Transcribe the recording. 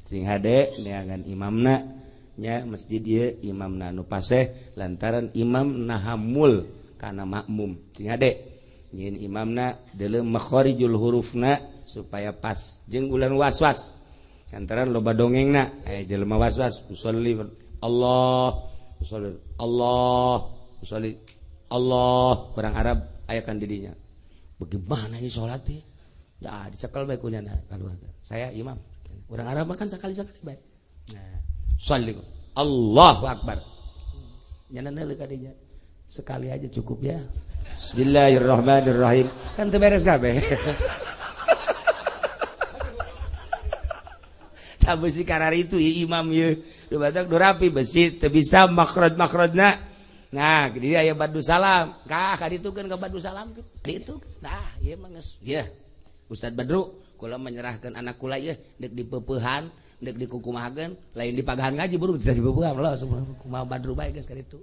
Sing hade neangan imamna nya masjid ieu, imamna anu paseh, lantaran imam nahamul kana makmum. Sing hade nyieun imamna, deuleu makharijul hurufna supaya pas, jeung ulah was-was lantaran loba dongengna. Aya jelema was-was, usolli Allah, usolli Allah, usolli Allah, orang Arab aya kan didinya. Bagaimana ini sholat ya? Ya dicekel bae ku nyana kalau saya imam. Orang Arab makan sekali-sekali bae. Nah, sholli Allahu Akbar. Nyana neuleuh ka dinya. Sekali aja cukup ya. Bismillahirrahmanirrahim. Kan teu beres kabeh. Tah besi karar itu imam ieu. Du batak du rapi besi teu bisa makhraj-makhrajna. Nah, jadi aya badu salam. Kah ka ditu kan ka badu salam ditu. Nah, ieu mah geus. Ieu Ustad Badru, kula menyerahkan anak kula ieu deuk dipeupehan, deuk dikukumahakeun, lain dipagahan ngaji buru, bisa dipeupehan lah kumaha Badru bae geus ka ditu.